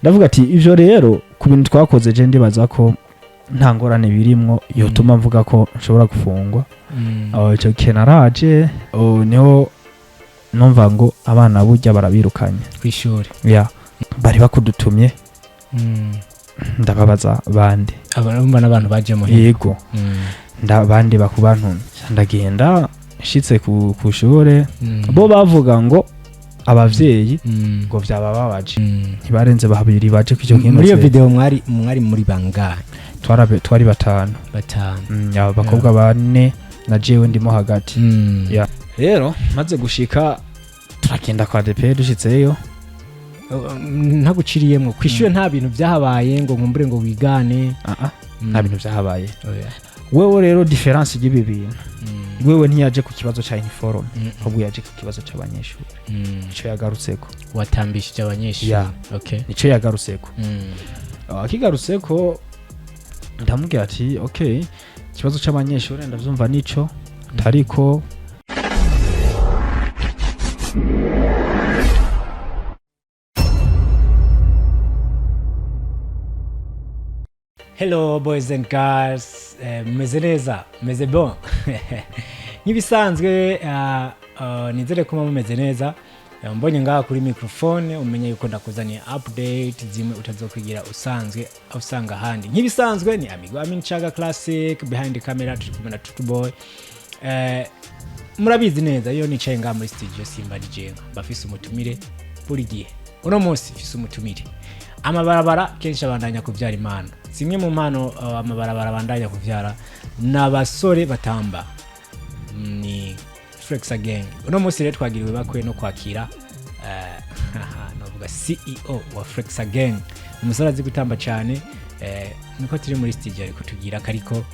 Ndavuga ati ivyo rero ku bintu twakoze, je ndibaza ko nta ngorane birimwo yotuma mvuga ko nshobora gufungwa. Oh, ico gihe naraje, oh, niho numva ngo abana burya barabirukanye kw'ishuri. Ya, bari bakudutumye. Ndababaza bande? Urumva n'abantu baje muhira. Yego. Ndabandi bakubantumye, ndagenda nshitse ku shure, bo bavuga ngo abavyeyi ngo vyabababaje, ntibarenze babiri baje kw'icyo kintu. Muri iyo video mwari muri bangahe? Twari batanu. Batanu. Abakobwa bane na jewe ndimo hagati. Ya. Rero maze gushika, turagenda kwa DP, dushitseyo. Ntaguciriyemwo, kw'ishure nta bintu byahabaye ngo nkumbure ngo wigane? Ah, ah, nta bintu vyahabaye. Oya. Wewe rero différence y'ibi bintu, wewe ntiyaje ku kibazo ca uniforme, ahubwo yaje ku kibazo c'abanyeshuri. Nico yagarutseko. Watambishije abanyeshuri? Ya. Okay. Nico yagarutseko. Akigarutseko, ndamubwira ati okay, ikibazo c'abanyeshuri ndavyumva, nico tariko. Hello boys and girls, mumeze neza, mumeze bon nk'ibisanzwe. Nizere ko muba mumeze neza. Mbonye ngaha kuri microphone, umenye yuko ndakuzaniye update zimwe utazokwigira usanzwe usanga ahandi. Nk'ibisanzwe ni Amigo Amin Chaga Classic behind the camera, turi kumwe na Tutu Boy. Murabizi neza, iyo nicaye ngaha muri studio simba ndijenga, mbafise umutumire buri gihe. Uno munsi mfise umutumire. Amabarabara kenshi abandanya kuvyara impano. Zimwe mu mpano amabarabara abandanya kuvyara ni abasore batamba, ni Flexa Gang. Uno munsi rero twagiriwe bakwe no kwakira novuga CEO wa Flexa Gang, umusore azi gutamba cyane. Niko turi muri studio ariko tugira kariko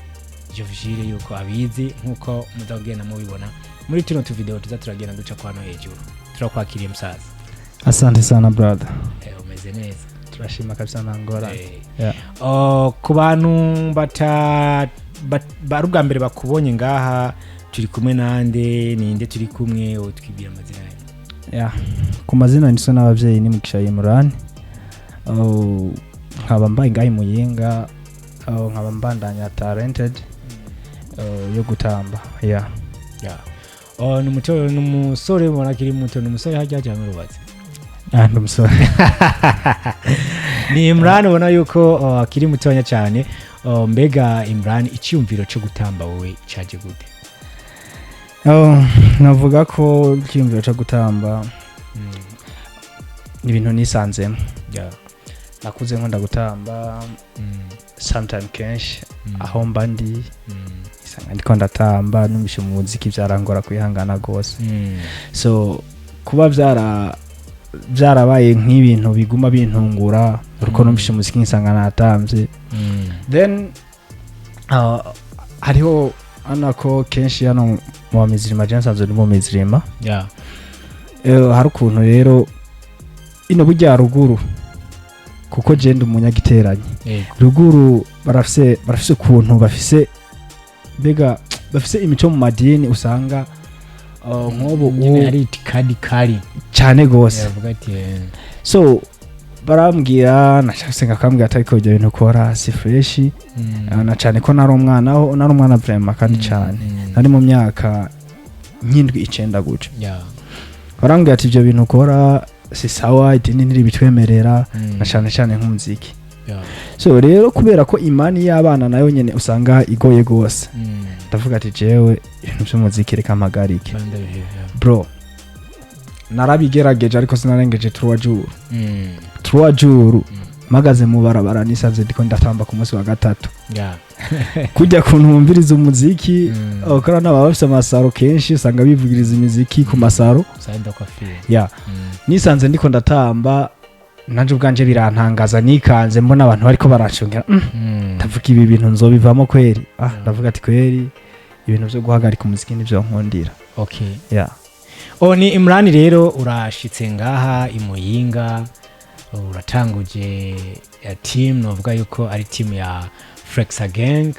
je yuko abizi, nkuko muzagenda mubibona muri tuno tuvideo tuza turagenda duca kwa no hejuru. Turakwakiriye musaza. Asante sana brother. Umeze neza? Turashima kabisa, nta ngorane. Yeah. Oh, ku bantu bata bari ubwa mbere bakubonye ngaha, turi kumwe nande? Ninde turi kumwe? Utwibwira amazina yawe. Yeah. Ku mazina niswe n'abavyeyi ni Mugisha Imran. Oh, nkaba mbaye ngaha i Muyinga. Oh, nkaba mbandanya talented, oh, yo gutamba, yeah. Yeah. Oh, ni umuto, ni umusore ubona akiri muto, ni umusore hajya cyangwa urubatse? Ah, ndi umusore. Ni Imran, ubona yuko oh, akiri mutonya cyane. Oh, mbega Imran, icyumviro cyo gutamba wowe cyaje gute? Oh, navuga ko icyiyumviro cyo gutamba ni ibintu nisanzemo. Nakuze nkunda gutamba. Sometime kenshi aho mba ndi isanga ndiko ndatamba, numvishe mu muziki byarangora kwihangana rwose. So kuba byarabaye nk'ibintu biguma bintungura uko numvishe umuziki nkisanga natambye. Then hariho hano ko kenshi hano mu bamizirima, je nsanzwe ndi mu mizirima. Hari ukuntu rero ino burya ruguru, kuko je ndi umunyagiteranyi, ruguru barafise ukuntu bafise, mbega bafise imico mu madini usanga nk'ubu Nyine ari itikadi kari cyane gose. Yavuga ati So barambwira, nashaka akambwira atari ko ibyo bintu ukora si fresh. Na cyane ko nari umwana, aho nari umwana vraiment kandi cyane, nari mu myaka nk'indwi, icenda gutyo. Barambwira ati ibyo bintu ukora si sawa, idini ntiribitwemerera, na cyane cyane nk'umuziki. So rero kubera ko imani y'abana nayo nyene usanga igoye gose, ndavuga ati jewe ibintu by'umuziki reka mpagarike. Banda bihe, yeah. Bro, narabigerageje ariko sinarengeje 3 jours. 3 jours mpagaze mu barabara, nisanze ndiko ndatamba ku munsi wa gatatu. Kujya kuntu wumviriza umuziki, abakora n'ababa bafise amasaro kenshi usanga bivugiriza imiziki ku masaro. Salle de coiffure. Ya, nisanze ndiko ndatamba, nanje ubwanje birantangaza, nikanze mbona abantu bariko baranshungera. Ndavuga ibi bintu nzobivamo kweri? Ah, ndavuga ati kweri ibintu byo guhagarika umuziki nivyo nkundira. Okay. Yeah. Oh, ni Imran rero, urashitse ngaha i Muyinga, uratanguje ya team, novuga yuko ari team ya Flexa Gang.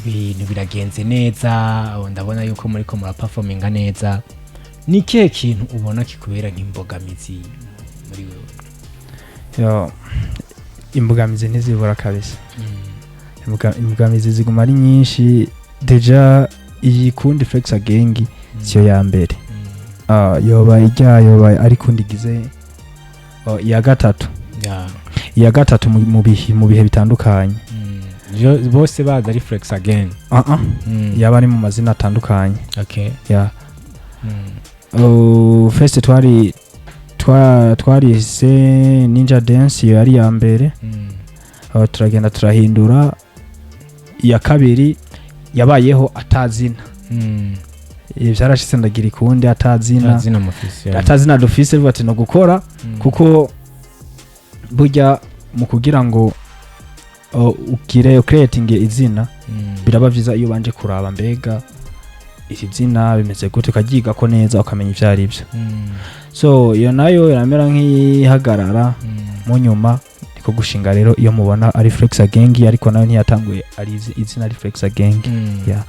Ibintu biragenze neza. Oh, ndabona yuko muriko muraperforminga neza. Ni ikihe kintu ubona kikubera nk'imbogamizi muri wewe? Yo, Imbogamizi ntizibura kabisa. Imbogamizi ziguma ari nyinshi. Déjà iyi kundi Flexa Gang siyo ya mbere. Yoba ijya yoba ari kundi igize, iya gatatu. Iya gatatu mu bihe bitandukanye. Bose baza ari Flexa Gang? Yaba ari mu mazina atandukanye. Ya. First twari twarise Ninja Dance, iyo yari iya mbere. Turagenda turahindura. Iya kabiri yabayeho atazina. Vyarashitse ndagira ikundi atazina. Atazina mufise, ya. Atazina dufise, bivuga ati no gukora, kuko burya mu kugira ngo ugire creating izina, biraba vyiza iyo ubanje kuraba mbega iri zina bimeze gute, ukaryigako neza, ukamenya ivyo ari byo. So iyo nayo iramera nk'ihagarara. Mu nyuma niko gushinga rero iyo mubona ari Flexa Gang, ariko nayo ntiyatanguye ari izina ari Flexa Gang. Yeah.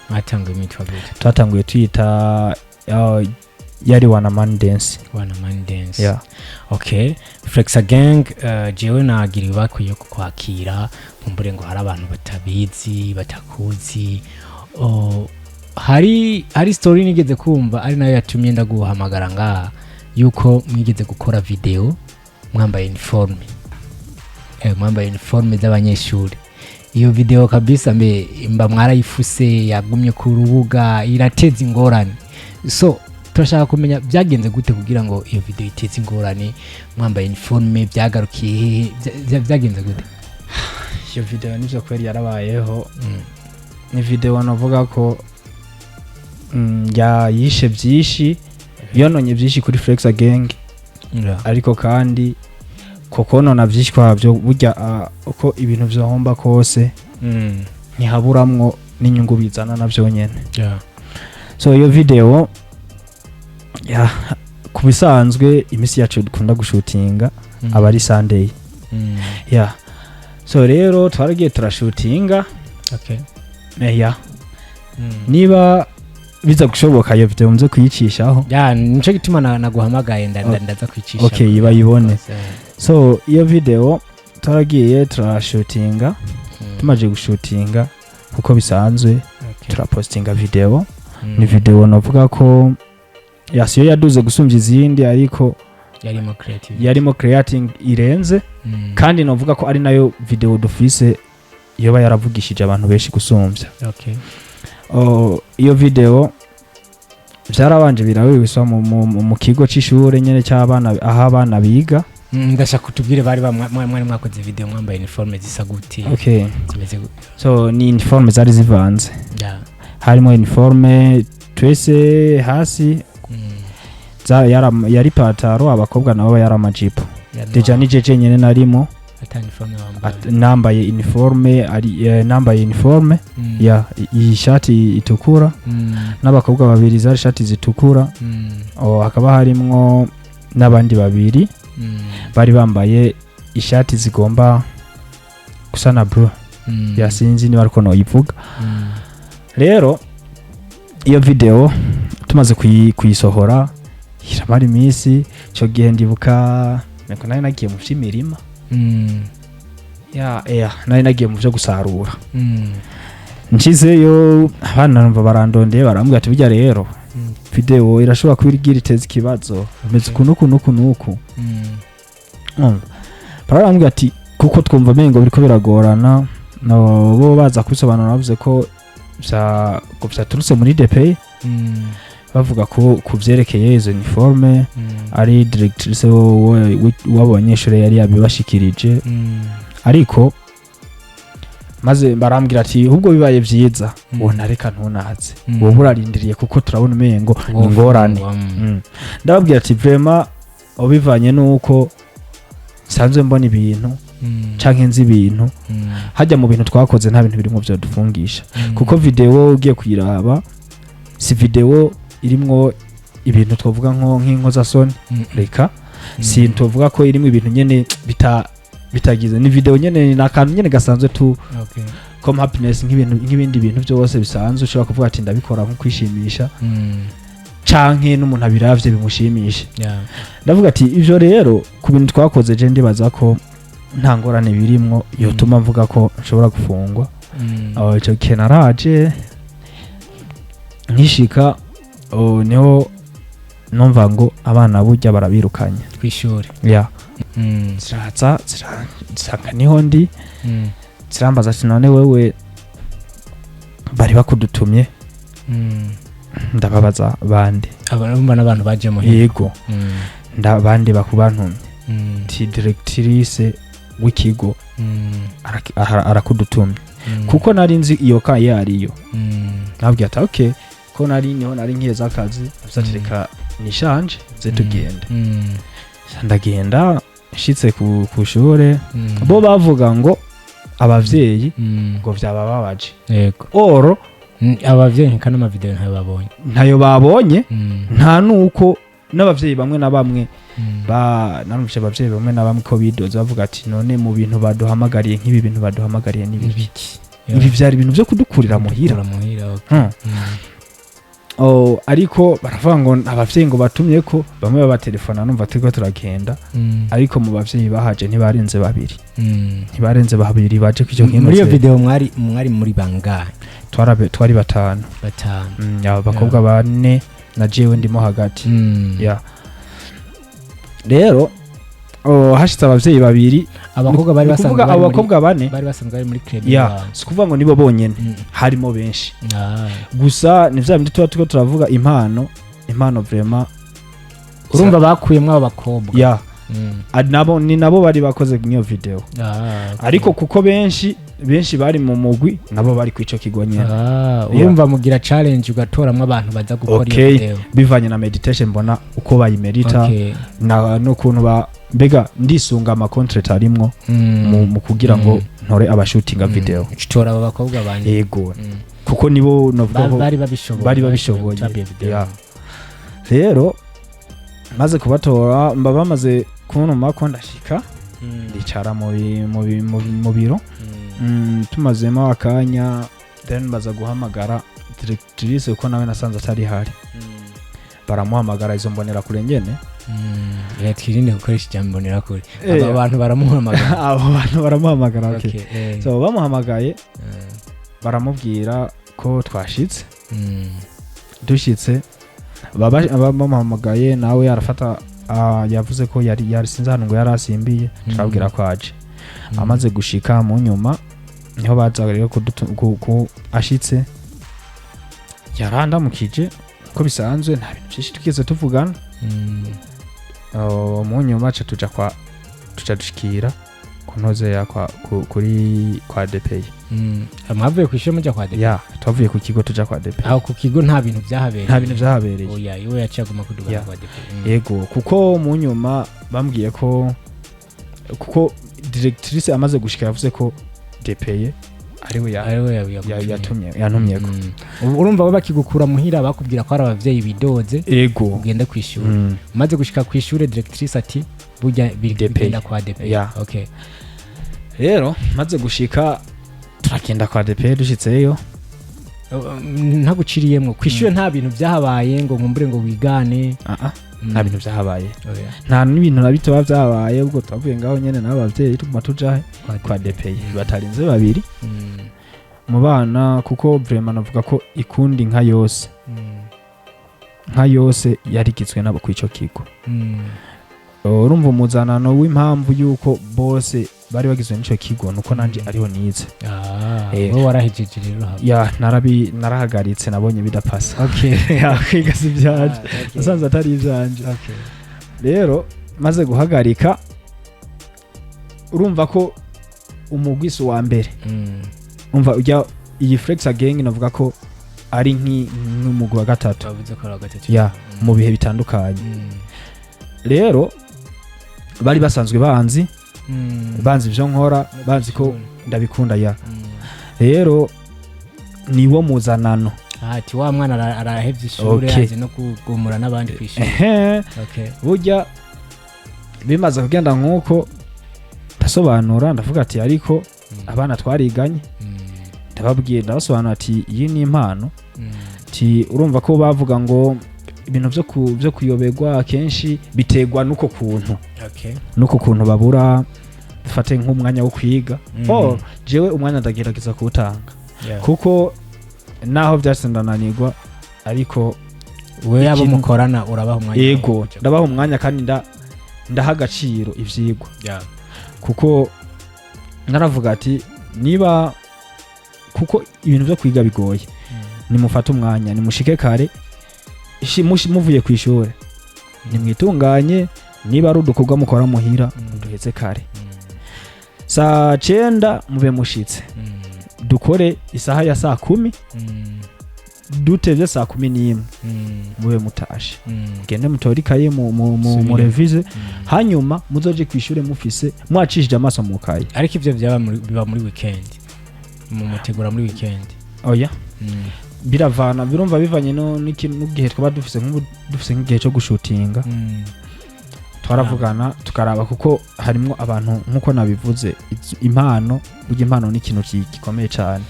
Mwatanguye mwitwa gute? Twatanguye tuyita, yari Wana Man Dance. Wana Man Dance. Yeah. Okay, Flexa Gang, jewe nagiriwe bakwiye kukwakira, kumbure ngo hari abantu batabizi, batakuzi. Oh, hari story nigeze kumva, ari nayo yatumye ndaguhamagara ngaha, yuko mwigeze gukora video mwambaye uniforme, mwambaye uniforme z'abanyeshuri. Iyo video kabisa mbe mba mwarayifuse, yagumye ku rubuga irateza ingorane. So turashaka kumenya byagenze gute kugira ngo iyo video iteze ingorane mwambaye uniforme, byagarukiye hehe? Byagenze gute? Iyo video nivyo kweri yarabayeho. Ni video navuga ko yayishe byinshi, yononye byinshi kuri Flexa Gang. Ariko kandi ko konona byinshi kwabyo, burya uko ibintu vyohomba kose, ntihaburamwo n'inyungu bizana navyo nyene. So iyo video ya, ku bisanzwe iminsi yacu dukunda gushutinga aba ari Sunday. Ya, so rero twaragiye turashutinga. Ya. Niba biza gushoboka iyo video nze kuyicishaho. Ya, nico gituma naguhamagaye, ndaza kwicisha. Okay, bayibone. So iyo video twaragiye turashutinga. Tumaze gushutinga nkuko bisanzwe, turapostinga video. Ni video navuga ko yasiyo yaduze gusumbya izindi, ariko yarimo creative. Yarimo creating irenze. Kandi navuga ko ari nayo video dufise yoba yaravugishije abantu benshi gusumbya. Oh, iyo video byarabanje birawiwiswa mu kigo c'ishure nyene cy'abana, aho abana biga. Ndashaka kutubwire bari mwari mwakoze video mwambaye uniforme zisa gute? Okay. Zimeze gute? So ni uniforme zari zivanze. Harimo uniforme twese hasi yari pataro, abakobwa nabo yari amajipo. Déjà ni jeje nyene narimo. Ata uniforme wambaye? Nambaye uniforme ari, nambaye uniforme ya iyi shati itukura. N'abakobwa babiri zari shati zitukura. Oh, hakaba harimwo n'abandi babiri bari bambaye ishati zigomba gusa na blue. Yasinzi niba ariko noyivuga. Rero iyo video tumaze kuyisohora iramara iminsi. Icyo gihe ndibuka niko nari nagiye mu vy'imirima. Ya, nari nagiye mu vyo gusarura. Nshizeyo abana numva barandondeye, barambwira ati burya rero video irashobora kuba igira iteza ikibazo, bimeze uku n'uku n'uku n'uku. Umva. Barambwira ati kuko twumva mengo biriko biragorana. No bo baza kubisobanura, bavuze ko ngo vyaturutse muri DP, bavuga ko ku vyerekeye izo uniforme ari directrice w'abo banyeshure yari yabibashikirije. Ariko maze barambwira ati ahubwo bibaye vyiza wona reka ntunaze, wowe urarindiriye kuko turabona umengo ni ingorane. Ndababwira ati vraiment ubivanye nuko nsanzwe mbona ibintu canke nzi ibintu, hajya mu bintu twakoze nta bintu birimo vyodufungisha, kuko video ugiye kuyiraba si video irimwo ibintu twavuga nko nk'inkozasoni. Reka, si tuvuga ko irimo ibintu nyene bitagize, ni video nyene, ni akantu nyene gasanzwe tu comme happiness, nk'ibintu nk'ibindi bintu byose bisanzwe ushobora kuvuga ati ndabikora nko kwishimisha, canke n'umuntu abiravye bimushimisha. Ndavuga ati ivyo rero ku bintu twakoze je ndibaza ko Nta ngorane birimwo yotuma mvuga ko nshobora gufungwa. Aho ico gihe naraje nkishika, oh, niho numva ngo abana burya barabirukanye kw'ishuri. Ya, ziraza zisanga niho ndi, zirambaza ati: "None wewe bari bakudutumye?" Ndababaza: "Bande?" Urumva n'abantu baje muhira. Yego. Bande bakubantumye? Ti: "Directrice w'ikigo arakudutumye." Kuko nari nzi iyo ka iyo ariyo. Nabwiye ati: "Okay." Ko nari niho nari nkiheza akazi, avuze ati: "Reka nishanje ze tugende." Ndagenda, nshitse ku shure, bo bavuga ngo abavyeyi ngo vyabababaje. Oro Abavyeyi nka n'amavideo ntayo babonye. Ntayo babonye. Nta nuko n'abavyeyi bamwe na bamwe ba narumvise abavyeyi bamwe na bamwe ko bidoze bavuga ati: "None mu bintu baduhamagariye nk'ibi bintu baduhamagariye ni biki?" Ibiki? Ibi vyari ibintu vyo kudukurira muhira. Kura muhira, okay. Oh, ariko baravuga ngo abavyeyi ngo batumye ko bamwe babatelefona, numva turiko turagenda. Ariko mu bavyeyi bahaje ntibarenze babiri. Ntibarenze babiri baje kw'icyo kintu. Muri iyo video mwari muri bangahe? Twari batanu. Batanu. Aba bakobwa bane na jewe ndimo hagati. Ya, rero, oh, hashitse abavyeyi babiri. Abakobwa bari Ni basanzwe ukuvuga bari abo muri bakobwa bane. Bari basanzwe bari muri club Ya, iwawe. si ukuvuga ngo nibo bonyene, harimo benshi. Gusa ni vya bindi tuba turiko turavuga, impano vraiment. Urumva bakuyemwo abo bakobwa. Ya. Nabo ni nabo bari bakoze mw'iyo video. Ah, okay. Ariko kuko benshi benshi bari mu mugwi, nabo bari kwico kigo nyene. Ah, urumva mugira challenge ugatoramwo abantu baza gukora iyo video. Bivanye na meditation mbona uko bayimerita na n'ukuntu ba mbega ndisunga ama contrat arimwo mu kugira ngo ntore abashutinga video. Utora abo bakobwa bane. Yego. Kuko nibo novuga ko bari babishoboye. Bari babishoboye. Gucapa iyo video. Ya. Rero maze kubatora, mba bamaze kuntuma ko ndashika, ndicara mu biro. Tumazemo akanya, then baza guhamagara directrice, kuko nawe nasanze atari hari. Baramuhamagara, izo mbonera kure nyene. Reka twirinde gukoresha ijambo imbonerakure. Aba bantu baramuhamagara. Abo bantu baramuhamagara, okay. Okay, So bamuhamagaye, baramubwira ko twashitse. Dushitse, bamuhamagaye, nawe arafata, yavuze ko yari sinzi ahantu ngo yari asimbiye. Turabwira ko aje. Amaze gushika mu nyuma, niho baza rero ashitse yarandamukije uko bisanzwe, nta bintu byinshi twigeze tuvugana. Mu nyuma ca tuja kwa tuca dushikira ku ntoze ya kwa kuri kwa DPI. Mwavuye ku ishuri mujya kwa DP? Ya, twavuye ku kigo tuja kwa DPI. Aho ku kigo nta bintu byahabereye? Nta bintu vyahabereye. Oya, iwe yaciye aguma kuduga kwa DP. Yego, kuko mu nyuma bambwiye ko, kuko directrice amaze gushika yavuze ko DPE ariwe ariwe yatumye yantumyeko. Ubu urumva bo bakigukura muhira bakubwira ko hari abavyeyi bidoze, Ego. ugende ku ishuri. Umaze gushika ku ishuri, directrice ati burya DP. bigenda kwa DP. Ya. Okay. Rero maze gushika turagenda kwa DPE, dushitseyo, Ntaguciriyemwo, ku ishuri nta bintu byahabaye ngo nkumbure ngo wigane? Ah ah, nta bintu vyahabaye. Oya. Nta n'ibintu na bito biba vyahabaye. Ubwo twavuye ngaho nyene n'abo bavyeyi, tuguma tujahe kwa DPE, batarinze babiri mu bana, kuko vraiment navuga ko ikundi nka yose nka yose yarigizwe nabo kw'ico kigo. Urumva umuzanano w'impamvu y'uko bose bari bagizwe n'ico kigo nuko nanje ariho nize. Ah, wowe warahejeje rero haba? Ya, narahagaritse, nabonye bidapasa. Ya, kwiga si ivyanje. Ah, okay. Nasanze atari ivyanje. Rero maze guhagarika, urumva ko umugwiso wa mbere, umva ujya iyi Flex Gang, navuga ko ari nk'umugwi wa gatatu. Bavuze ko ari wa gatatu. Ya, mu bihe bitandukanye. Rero bari basanzwe banzi, banzi ivyo nkora, banzi ko ndabikunda, ya. Rero niwo muzanano. Ah, ati wa mwana arahevye ishure, azi no kugumura n'abandi kw'ishure. Ehe. Burya bimaze kugenda nk'uko, ndasobanura, ndavuga ati ariko abana twariganye, ndababwiye, ndabasobanura ati iyi ni impano. Ati urumva ko bavuga ngo ibintu vyo kuyoberwa akenshi biterwa n'uko kuntu, n'uko kuntu babura. Dufate nk'umwanya wo kwiga. Oh, jewe umwanya ndagerageza kuwutanga, kuko naho byashitse ndananirwa, ariko We abo mukorana urabaha umwanya? Yego. Wo kuja- Ndabaha umwanya kandi ndaha agaciro ivyigwa, kuko naravuga ati niba kuko ibintu byo kwiga bigoye, nimufate umwanya, nimushike kare, muvuye ku ishuri nimwitunganye, niba ari udukorwa mukora muhira, duheze kare, saa 9 mube mushitse, dukore isaha ya saa 10, dutevye saa 11 mube mutashe, gende mutore ikaye Subire. Murevize, hanyuma muzoje ku ishure mufise mwacishije amaso mu kaye. Ariko ivyo biba muri weekend, mu mutegura muri weekend? Oya. Biravana, birumva bivanye n'igihe twaba dufise. Nk'ubu dufise nk'igihe cyo gushutinga, twaravugana tukaraba, kuko harimwo abantu, nk'uko nabivuze, impano, burya impano ni ikintu gikomeye cyane.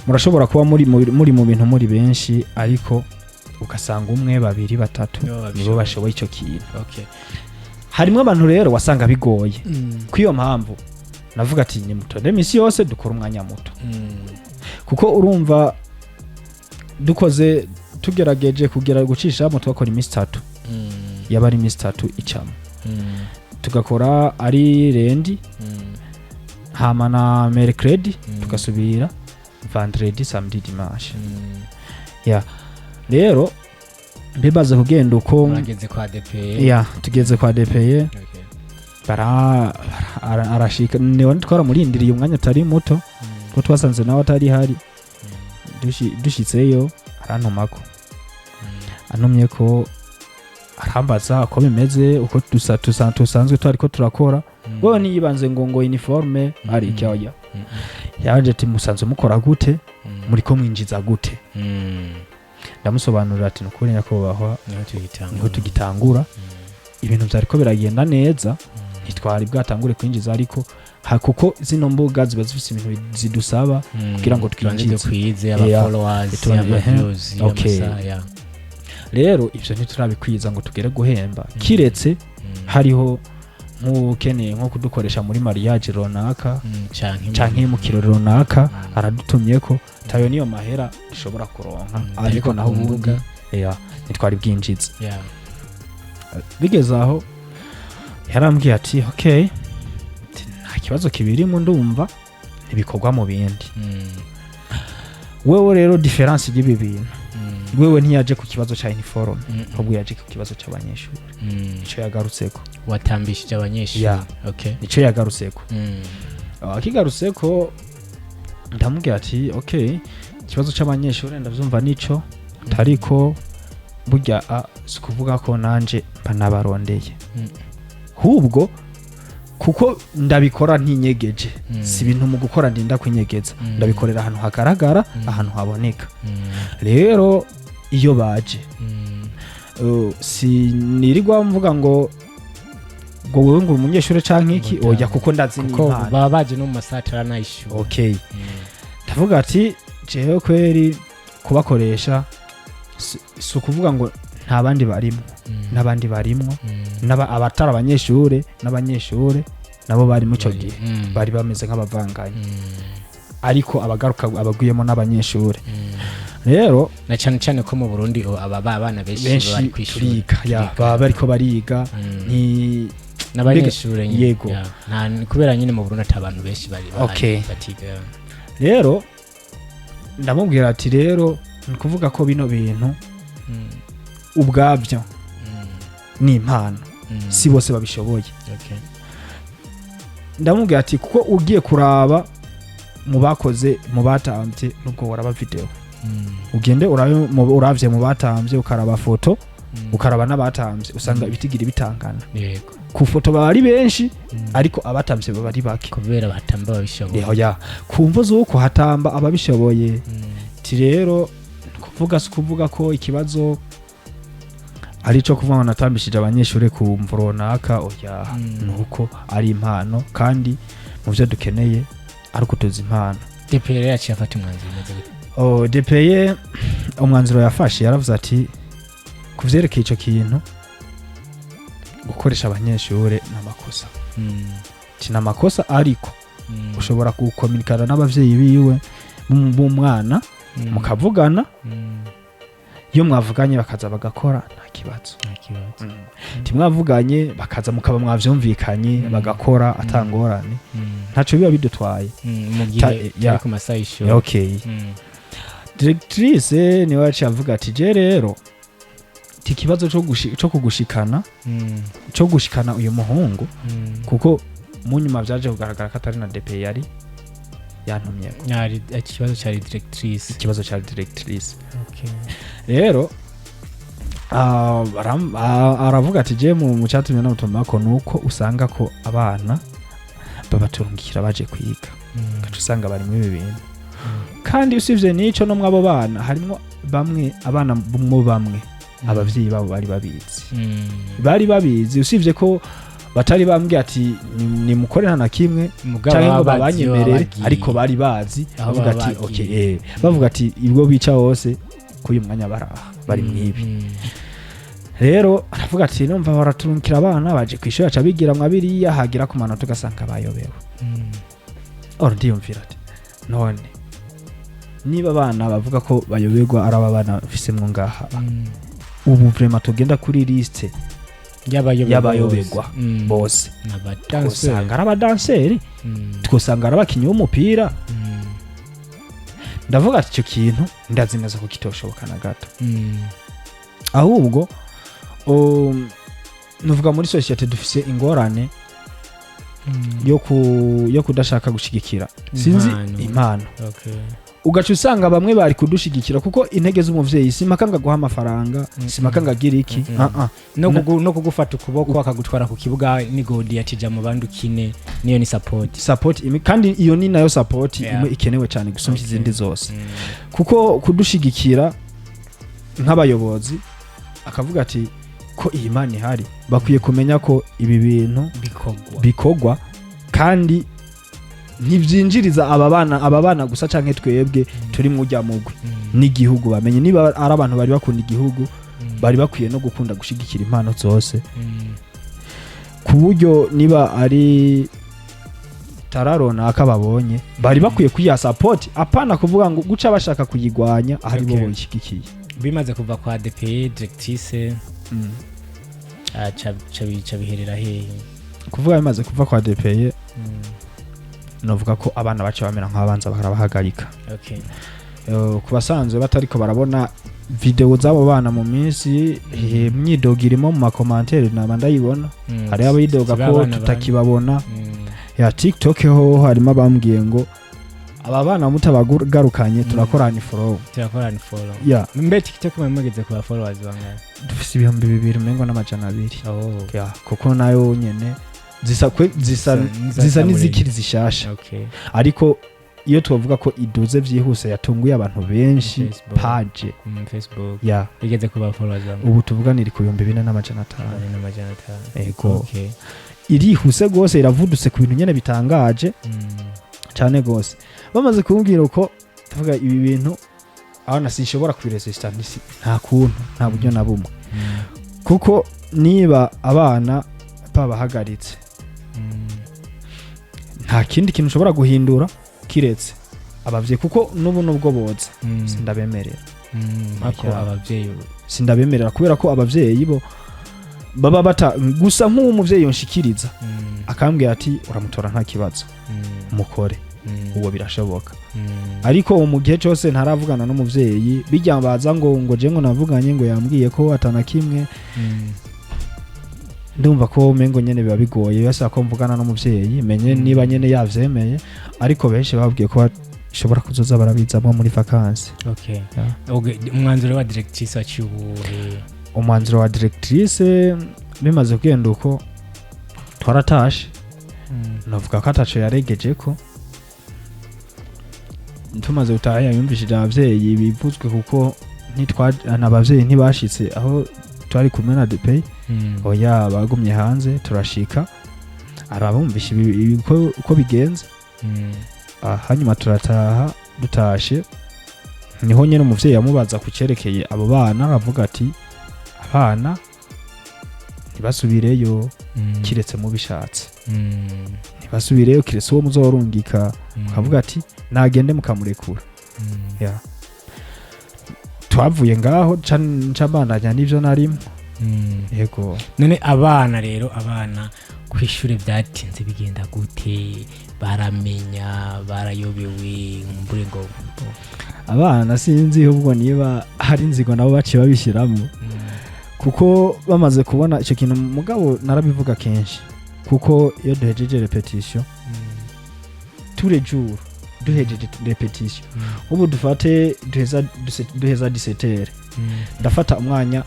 Murashobora kuba muri mu bintu muri benshi, ariko ugasanga umwe, babiri, batatu nibo nibo babishoboye. Bashoboye icyo kintu. Harimwo abantu rero wasanga bigoye. Kw'iyo mpamvu navuga ati nimutonde iminsi yose, dukora umwanya muto, kuko urumva dukoze, tugerageje kugera gucishamo, tugakora iminsi 3, yaba ari iminsi 3 icamo, tugakora ari lundi hama na mercredi, tugasubira vendredi, samedi, dimanche. Rero bimaze kugenda uko, Murageze kwa DPE? Ya, tugeze kwa DPE. Arashika, niwe twaramurindiriye umwanya utari muto, kuko twasanze nawe atari hari. Dushitseyo arantumako, antumye ko arambaza uko bimeze, uko dusanzwe twariko turakora. Wewe ntiyibanze ngo uniforme ari iki, oya. Yaje ati: "Musanzwe mukora gute? Muriko mwinjiza gute?" Ndamusobanurira ati: "Nukuri nyakubahwa, niho tugitangura. Niho tugitangura, ibintu vyariko biragenda neza, ntitwari bwatangure kwinjiza, ariko kuko zino mbuga ziba zifise ibintu zidusaba kugira ngo tubanze twinjize. dukwize aba followers, ama views, Okay. amasaha ya Rero ivyo ntiturabikwiza ngo tugere guhemba, kiretse hariho nk'ukeneye nko kudukoresha muri mariage runaka canke canke mu kirori runaka, aradutumye ko tayo niyo mahera dushobora kuronka, ariko ariko naho ku ubundi mbuga- yeah, ntitwari bwinjize." Bigeze aho yarambwiye ati: "Okay," ati, "nta kibazo kibirimo, ndumva ntibikorwa mu bindi." Wewe rero différence y'ibi bintu, wewe ntiyaje ku kibazo cya uniforme, ahubwo yaje ku kibazo cy'abanyeshuri. Nico yagarutseko. Watambishije abanyeshuri? Yeah. Nico yagarutseko. Akigarutseko ndamubwira ati: "Okay, ikibazo cy'abanyeshuri ndavyumva nico, ariko burya si ukuvuga ko nanje mba nabarondeye, ahubwo kuko ndabikora ntinyegeje, si ibintu mu gukora ndinda kwinyegeza, ndabikorera ahantu hagaragara, ahantu haboneka. Rero iyo baje, sinirirwa mvuga ngo wewe ngo uri umunyeshuri canke iki." Ngo Oya, kuko ndazi kuko n'impano. Baba baje no mu masaha ataranayishura. Okay. Ndavuga ati jewe kweri kubakoresha si ukuvuga ngo nta bandi barimwo, n'abandi barimwo, abatari abanyeshure n'abanyeshure nabo bari mu ico gihe, bari bameze nk'abavanganye, ariko abagaruka abagwiyemo n'abanyeshure. Rero na cyane cyane ko mu Burundi aba abana benshi benshi bari kwishuri. Turiga, ya, baba bariko bariga. Nti N'abanyeshure nyine. Yego. Ya, nta kubera nyine mu Burundi ata abantu benshi bari bahari batiga. Rero ndamubwira ati rero ni ukuvuga ko bino bintu ubwabyo ni impano, si bose babishoboye. Ndamubwira ati kuko ugiye kuraba mu bakoze, mu batambye, nubwo waraba video, ugende urabe uravye mu batambye, ukaraba foto, ukaraba n'abatambye, usanga ibitigiri bitangana. Ku foto baba ari benshi, ariko abatambye baba ari bake. Kubera batamba babishoboye. Oya, ku mvo z'uko hatamba ababishoboye. Ti rero kuvuga si ukuvuga ko ikibazo ari ico kuvuga ngo natambishije abanyeshuri ku mvo runaka, oya. Nuko ari impano, kandi mu byo dukeneye ari ukutuza impano. DPR yaciye afata umwanzuro umeze gute? Oh, DPE umwanzuro yafashe, yaravuze ati ku vyerekeye ico kintu, gukoresha abanyeshuri n'amakosa. Ati ni amakosa, ariko ushobora gukominikana n'abavyeyi biwe b'umwana, mukavugana. Iyo mwavuganye bakaza bagakora, nta kibazo. Nta kibazo. Timwavuganye bakaza, mukaba mwavyumvikanye, bagakora atangorane, ntaco biba bidutwaye. Mu gihe turi ku masaha y'ishuri. Okay. Directrice niwe yaciye avuga ati: "Je rero ti ikibazo co kugushikana, co gushikana uyu muhungu," kuko mu nyuma vyaje kugaragara ko atari na DP yari yantumyeko. Nyari ikibazo cyari directrice. Ikibazo ca directrice. Okay. Rero aravuga ati: "Je mu cyatumye namutumako nuko usanga ko abana babaturungikira baje kwiga, ugaca usanga bari muri ibi bintu. Kandi usibye n'ico, no mw'abo bana harimwo bamwe, abana mo bamwe abavyeyi babo bari babizi." Bari babizi, usibye ko batari bambwiye ati: "Nimukore nta na kimwe," Mugabo canke ngo baba bazi iyo babanyemerere, bagiye. ariko bari bazi. Aho bavuga baba ati bagiye. okay, bavuga ati ibwo bica hose kuri uyu mwanya baraha bari mwibi. Rero aravuga ati: "Numva baraturungikira abana baje kwishuri, aca bigira mwa biriya, hagira ku manota ugasanga bayobewe." Ora ndiyumvira ati: "None niba abana bavuga ko bayoberwa ari aba bana mfisemwo ngaha, ubu vraiment tugenda kuri liste y'abayoberwa y'abayoberwa bose. Bose N'abadanseri. twosanga ari abadanseri, twosanga ari abakinyi b'umupira." Ndavuga ati: "Icyo kintu ndazi neza ko kitoshoboka na gato." Ahubwo nuvuga muri société dufise ingorane yo kudashaka gushigikira, sinzi, Impano. impano. Okay. Ugaca usanga bamwe bari kudushigikira, kuko intege z'umuvyeyi simpaka ngo aguhe amafaranga, simpaka ngo agire iki. Ah, ah. No kugufata ukuboko akagutwara ku kibuga n'igodi yatija mu bandi ukine, niyo ni support. Support imwe, kandi iyo ni nayo support imwe ikenewe cyane gusumba izindi zose, kuko kudushigikira nk'abayobozi akavuga ati ko iyi mana ihari, bakwiye kumenya ko ibi bintu bikorwa, bikorwa kandi ntibyinjiriza aba bana gusa canke twebwe turi mu ujya mugwi, n'igihugu. Bamenye niba ari abantu bari bakunda igihugu, bari bakwiye no gukunda gushigikira impano zose, ku buryo niba ari tara runaka babonye, bari bakwiye kuyiha support, apana kuvuga ngo guca bashaka kuyigwanya ahari bo boyishyigikiye. Bimaze kuva kwa DPE directrice, ca biherera hehe? Kuvuga bimaze kuva kwa DPE, novuga ko abana baca bamera nk'abanza barabahagarika. Ku basanzwe batariko barabona video z'abo bana mu minsi, imyidogo irimo mu ma commentaires, naba ndayibona. Hariho abidoga Siba ko abana. tutakibabona. Ya TikTok ho harimo abambwiye ngo aba bana mutabagarukanye turakorana follow. Turakorana follow. Ya. Mbe TikTok mwe mugeze ku ba followers bangahe? Dufise 2002. Oh. Ya, kuko nayo nyene zisa zisa zisa zisa n'izamurenge. n'izikiri zishasha. Okay. Ariko iyo twavuga ko iduze vyihuse, yatunguye abantu benshi, Facebook. page Facebook ya igeze ku ba followers bangahe? Ubu tuvuganira ku 4500. 4500. Ego. Okay. Irihuse rwose, iravudutse ku bintu nyene bitangaje cyane gose. Bamaze kumbwira uko, tuvuga ibi bintu abana sinshobora kubiresista, nta kuntu, nta buryo na bumwe, kuko niba abana babahagaritse, nta kindi kintu ushobora guhindura kiretse abavyeyi, kuko n'ubu nubwo boza, sindabemerera. Mpako Yeah. abavyeyi. Sindabemerera kubera ko abavyeyi bo baba bata gusa nk'uwo muvyeyi yonshikiriza akambwira ati: "Uramutora nta kibazo, mukore," uwo birashoboka. Ariko mu gihe cyose ntaravugana n'umuvyeyi, bijya baza ngo je ngo navuganye, ngo yambwiye ko atana kimwe, ndumva ko umengo nyene biba bigoye. Basaba ko mvugana n'umuvyeyi, menye niba nyene yavyemeye. Ariko benshi babwiye ko bashobora kuzoza barabizamwo muri vacances. Okay. Yeah. Okay, umwanzuro wa directrice waciye uwuhe? Umwanzuro wa directrice, bimaze kugenda uko, twaratashe. Navuga ko ataco yaregeje ko tumaze gutaha yumvishije abavyeyi bivuzwe, kuko ntitwa abavyeyi ntibashitse aho twari kumwe na DP. Oya, bagumye hanze. Turashika, arabumvisha ibi uko bigenze. Hanyuma turataha. Dutashe niho nyene umuvyeyi yamubaza ku cerekeye abo bana, aravuga ati: "Abana ntibasubireyo kiretse mubishatse." Ntibasubireyo kiretse uwo muzorungika, ukavuga ati nagende, mukamurekura. Yeah. Twavuye ngaho, nca mbandanya n'ivyo narimo. Yego. None abana rero, abana ku ishuri byatinze bigenda gute? Baramenya, barayobewe, nkumbure ngo? Abana sinzi ahubwo niba hari inzigo nabo baciye babishyiramo, kuko bamaze kubona icyo kintu. Mugabo narabivuga kenshi, kuko iyo duhejeje répétition, tous les jours duhejeje répétition, ubu dufate duheza 17h, ndafata umwanya,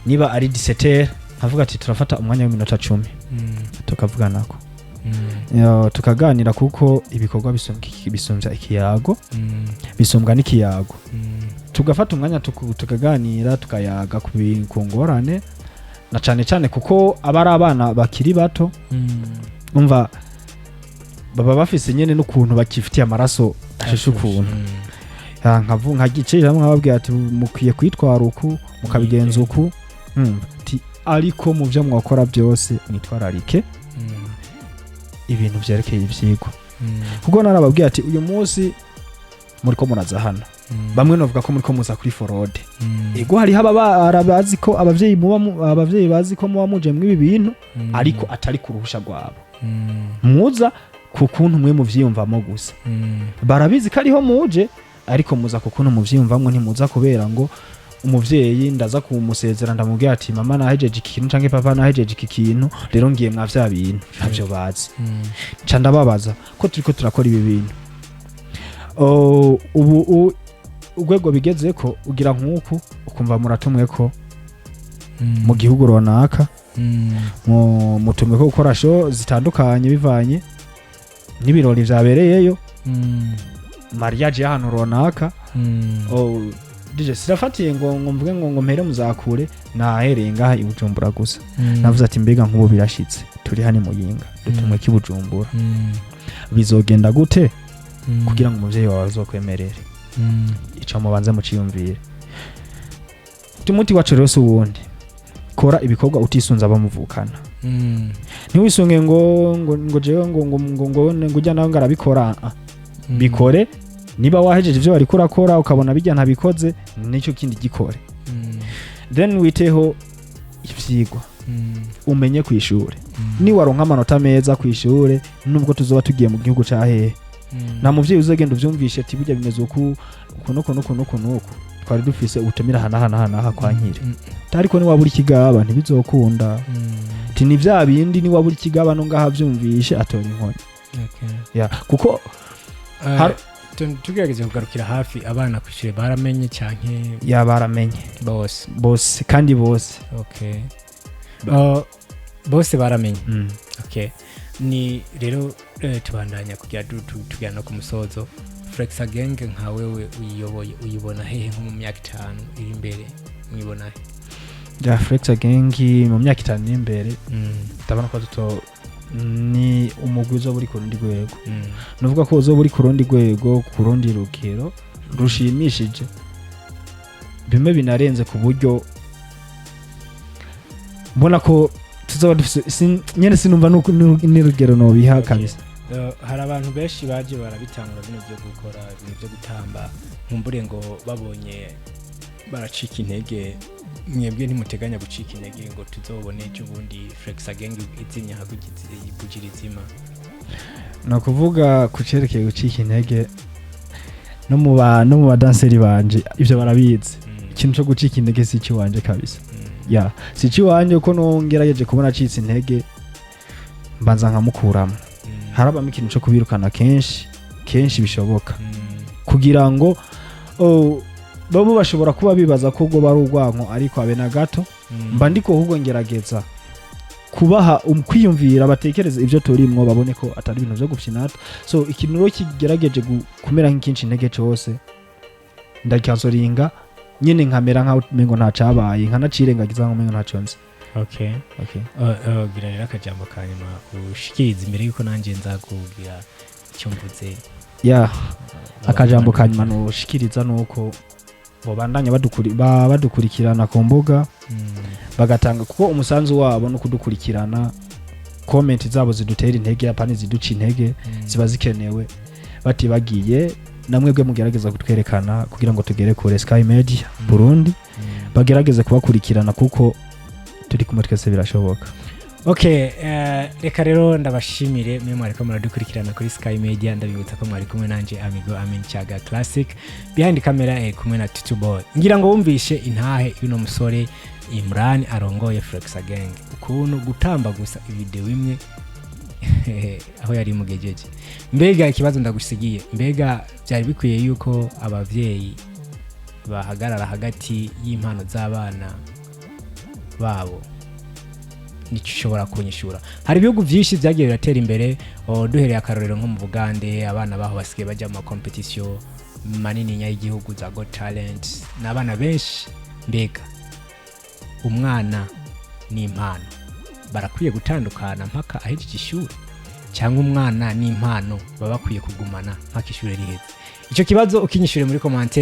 niba ari 17h, nkavuga ati turafata umwanya w'iminota 10, tukavuganako. Yo, tukaganira, kuko ibikorwa bisumbya ikiyago, bisumbwa n'ikiyago. Tugafata umwanya tukaganira, tukayaga ku ngorane, na cane cane kuko aba ari abana bakiri bato. Umva, baba bafise nyene n'ukuntu bakifitiye amaraso ashushe ukuntu. Ya, nkagicishamo nkababwira ati mukwiye kwitwara uku, mukabigenza uku. Ati ariko mu byo mwakora byose mwitwararike ibintu vyerekeye ivyigwa, kuko narababwiye ati uyu munsi muriko muraza hano, bamwe novuga ko muriko muza kuri fraude. Ego, hariho abazi ko abavyeyi muba abavyeyi bazi ko muba muje mw'ibi bintu, ariko atari ku ruhusha rwabo. Muza ku kuntu mwe muvyiyumvamo gusa. Barabizi ko ariho muje, ariko muza ku kuntu muvyiyumvamo, ntimuza kubera ngo umuvyeyi ndaza kumusezera ndamubwira ati mama nahejeje iki kintu, canke papa nahejeje iki kintu, rero ngiye mwa vya bintu. Ntavyo bazi. Nca ndababaza ko turiko turakora ibi bintu. Oh, ubu urwego bigeze ko ugira nk'uku ukumva muratumwe ko mu gihugu runaka, mutumwe ko gukora show zitandukanye bivanye n'ibirori vyabereyeyo, mariage y'ahantu runaka. Oh, DJ, sirafatiye ngo mvuge ngo mpere muzakure, nahereye ngaha i Bujumbura gusa. Navuze ati mbega nk'ubu birashitse, turi hano i Muyinga, dutumwe k'i Bujumbura, bizogenda gute kugira ngo umuvyeyi wawe azokwemerere? Ico mubanze muciyumvire. Umuti wacu rero si uwundi: kora ibikorwa utisunze abamuvukana. Ntiwisunge ngo jewe ngo ujya nawe ngo arabikora. Ah, bikore. Niba wahejeje ivyo wariko urakora, ukabona bijya ntabikoze, nicyo kindi gikore. Then witeho ivyigwa, umenye kw'ishure. Niwaronka amanota meza kw'ishure, nubwo tuzoba tugiye mu gihugu ca hehe, nta muvyeyi uzogenda uvyumvishe ati burya bimeze uku uku nuku nuku nuku nuku, twari dufise ubutumire aha n'aha n'aha n'aha kwa nkire. Ariko niwabura ikigaba ntibizokunda. Ati ni vya bindi, niwabura ikigaba no ngaha avyumvishe atora inkoni. Ya, kuko Tugerageze kugarukira hafi, abana kw'ishure baramenye canke? Ya, baramenye. Bose? Bose, kandi bose. Okay. Bose baramenye. Okay, ni rero tubandanya kugira tugera no ku musozo. Flexa Gang, nka wewe uyiyoboye, uyibona hehe nko mu myaka 5 iri imbere? Mwibona he? Ya, Flexa Gang mu myaka 5 iri imbere, ndabona ko tuto ni umugwi uzoba uri ku rundi rwego. Nuvuga ko uzoba uri ku rundi rwego, ku rundi rugero rushimishije, bimwe binarenze, ku buryo mbona ko tuzoba dufise nyene sinumva n'urugero nobiha kabisa. Hari abantu benshi baje barabitangura bino byo gukora ibintu byo gutamba, nkumbure ngo babonye baracika intege. Mwebwe ntimuteganya gucika intege ngo tuzobone ejo bundi Flexa Gang izimya hakugira izima? Ni ukuvuga ku cerekeye gucika intege, no mu badanseri banje ivyo barabizi. Ikintu cyo gucika intege si ikiwanje kabisa. Ya, si ikiwanje, ko nongerageje kubona acitse intege mbanza nkamukuramo. Harabamo ikintu cyo kubirukana kenshi kenshi bishoboka, kugira ngo, oh, babo bashobora kuba bibaza ko ubwo bari urwanko, ariko abe na gato. Mba ndiko ahubwo ngerageza kubaha kwiyumvira, batekereze ibyo turimwo, babone ko atari ibintu byo gufyinata. So ikintu rero kigerageje kumera nk'ikinshi intege cose, ndakansoringa nyine, nkamera nkaho umengo ntacabaye, nkanacirengagiza nkaho umengo ntaco nzi. Okay. Okay. Gira rero akajambo ka nyuma ushikiriza imbere yuko nanjye nza kugira icyo mvuze. Ya, akajambo ka nyuma noshikiriza nuko bobandanya badukurikirana ku mbuga, bagatanga, kuko umusanzu wabo no kudukurikirana. Comment zabo zidutera intege, apana ziduca intege, ziba zikenewe. Batibagiye namwebwe mugerageza kutwerekana kugira ngo tugere kure. Sky Media Burundi bagerageze kubakurikirana, kuko turi kumwe twese birashoboka. Okay, reka rero ndabashimire mwe mwariko muradukurikirana kuri Sky Media. Ndabibutsa ko mwari kumwe nanje Amigo Amin Chaga Classic behind camera, kumwe na Tutu Boy. Ngira ngo wumvishe intahe y'uno musore Imran arongoye Flexa Gang, ukuntu gutamba gusa video imwe aho yari mugejeje. Mbega ikibazo ndagusigiye: mbega byari bikwiye yuko abavyeyi bahagarara hagati y'impano z'abana babo? Nicyo ushobora kunyishura. Hari ibihugu byinshi byagiye biratera imbere. Duhereye akarorero nko mu Bugande, abana baho basigaye bajya mu ma compétition manini y'igihugu za Got Talent, ni abana benshi. Mbega umwana n'impano barakwiye gutandukana mpaka ahejeje ishuri, cyangwa umwana n'impano baba bakwiye kugumana mpaka ishuri riheze? Icyo kibazo ukinyishure muri commentaire.